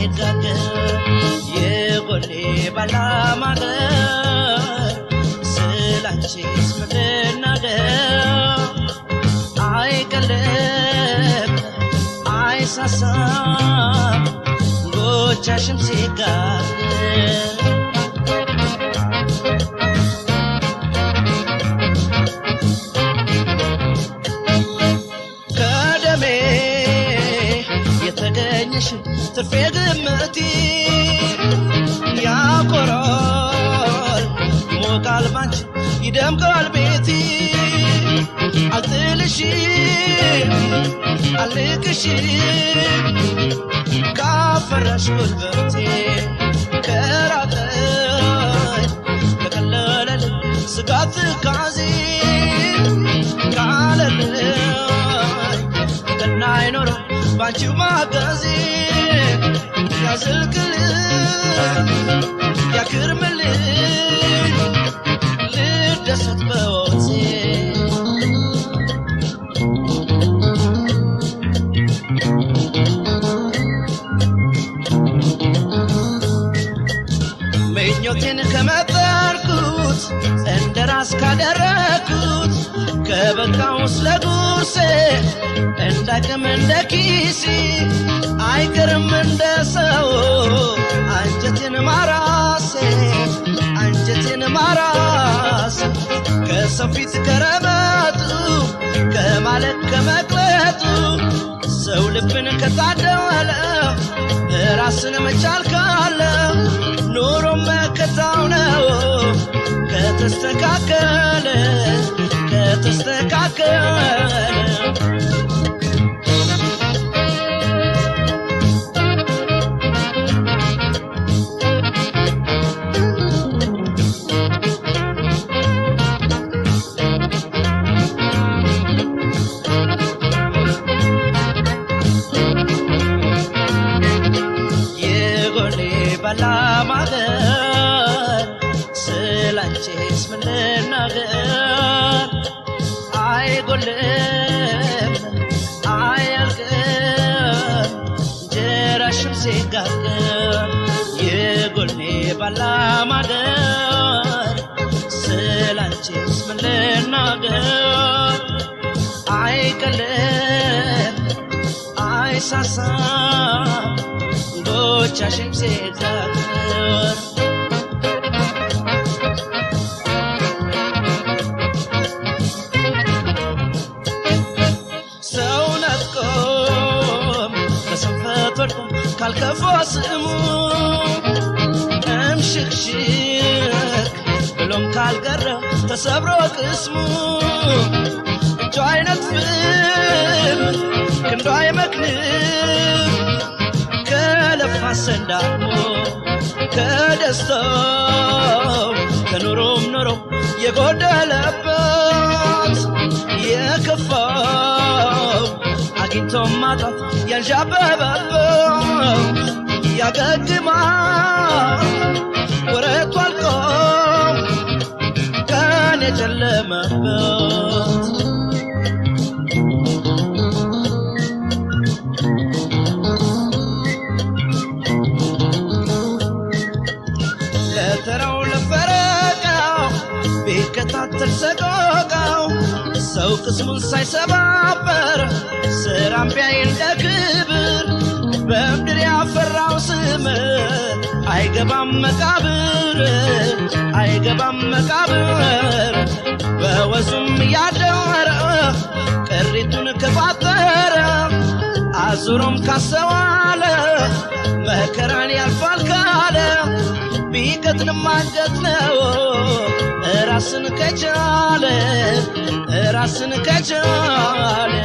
ሲጋገር የጎኔ ባላማገር ስላንቺስ ምን ልናገር አይቀልም አይሳሳም ጎቻሽም ሲጋገር ከደሜ የተገኘሽ ትርፌ ግምቴ ያኮራል ይሞቃል ባንቺ ይደምቃል ቤቴ አልጥልሽም አልንቅሽም ካፈራሽ ጉልበቴ ከራቀኝ ከቀለለልኝ ስጋት ትካዜ ካለልኝ ቀና አይኖረው ባንቺው ማገዜ ያዝልቅልኝ ያክርምልኝ ልደሰት በወዜ ምኞቴን ከመጠርኩት እንደ ራስ ካደረኩት ከበቃው ስለ ጉርሴ እንዳቅም እንደ ኪሴ አይቀርም እንደ ሰው አንጀቴን ማራሴ አንጀቴን ማራሴ ከሰው ፊት ከረመጡ ከማለቅ ከመቅለጡ ሰው ልብን ከታደለ ራስን መቻል ካለ ኑሮ መከታው ነው ከተስተካከለ ከተስተካከለ የጎኔ ባላማገር ስላንቺስ ምን ልናገር አይጎልም አያልቅም እንጀራሽም ሲጋገር የጎኔ ባላማገር ስላንቺስ ምን ልናገር አይቀልም አይሳሳም ጎቻሽም ሲጋገር ሰው ነጥቆም በስንፈት ወድቆ ካልከፋ ስሙ እምሽክሽክ ብሎም ካልቀረ ተሰብሮ ቅስሙ እጁ አይነጥፍም ክንዱ አይመክንም ከለፋ ሰንዳሞ ከደስታው ከኑሮም ኑሮ የጎደለበት የከፋው አግኝቶ ማጣት ያንዣበበበት ያገግማል ወረቱ አልቆ ቀን የጨለመበት ለተራው ለፈረቃው ቢከታተል ሰቆቃው ሰው ቅስሙን ሳይሰባበር ስራም ቢያይ እንደ ክብር በምድር ያፈራው ስም አይገባም መቃብር አይገባም መቃብር በወዙም ያደረ ቅሪቱን ከቋጠረ አዙሮም ካሰዋለ መከራን ያልፋል ካለ ቢቀጥንም አንጀት ነው ራስን ከቻለ ራስን ከቻለ።